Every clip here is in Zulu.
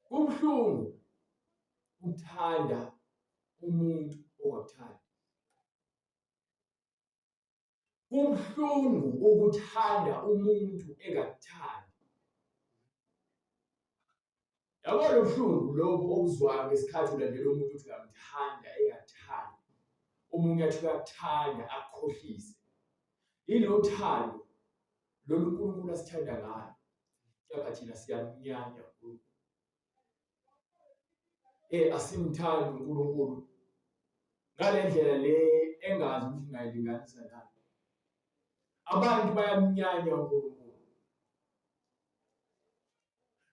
Kubuhlungu ukuthanda umuntu ongakuthandi. Kubuhlungu ukuthanda umuntu engakuthandi. Yabo lo buhlungu lobu obuzwayo ngesikhathi ulandela umuntu uthi uyamthanda engakuthandi. Omunye athi uyakuthanda akukhohlise. Yilo thando lolu uNkulunkulu asithanda ngalo. Kepha thina siyamnyanya uNkulunkulu. Asimthandi uNkulunkulu ngale ndlela le engazi ukuthi ngingayilinganisa nani. Abantu bayamnyanya uNkulunkulu.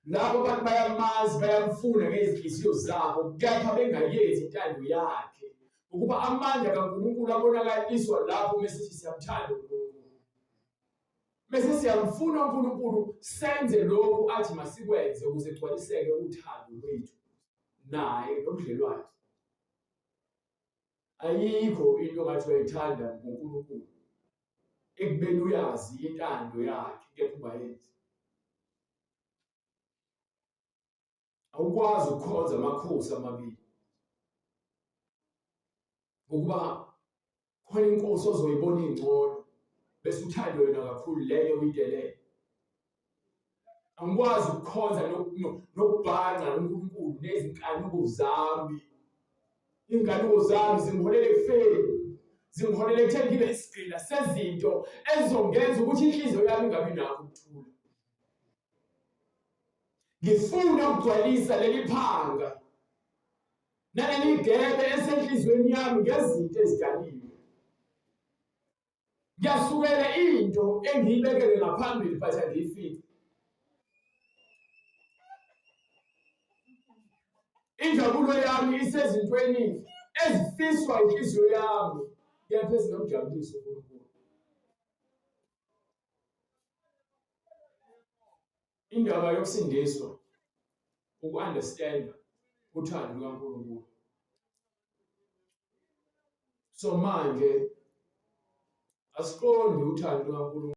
Labo bantu bayamazi, bayamfuna ngezinhliziyo zabo, kepha bengayenzi intando yakhe. Ukuba amandla kaNkulunkulu abonakaliswa lapho mesithi siyamthanda uNkulunkulu. Bese siyamfuna uNkulunkulu senze lokhu athi masikwenze ukuze kugcwaliseke uthando lwethu naye nobudlelwane. Ayikho into ongathi uyayithanda ngoNkulunkulu ekubeni uyazi intando yakhe kepha ungayenzi. Awukwazi ukukhonza amakhosi amabili ngokuba khona inkosi ozoyibona ingcono bese uthande wena kakhulu leyo uyidelele. Angikwazi ukukhonza nokubhanqa uNkulunkulu nezinkanuko zami. Iy'nkanuko zami zingiholela ekufeni, zingiholela ekutheni ngibe isigqila sezinto ezizongenza ukuthi inhliziyo yami ingabi nakho ukuthula. Ngifuna ukugcwalisa leli phanga naleli gebe esenhliziyweni yami ngezinto ezidaliwe. Ngiyasukela into engiyibekele ngaphambili but angiyifici. Injabulo yami isezintweni ezifiswa inhliziyo yami kepha ezingamjabulisi uNkulunkulu. Indaba yokusindiswa uku-understand uthando lukaNkulunkulu. So manje asiqondi uthando lukaNkulunkulu.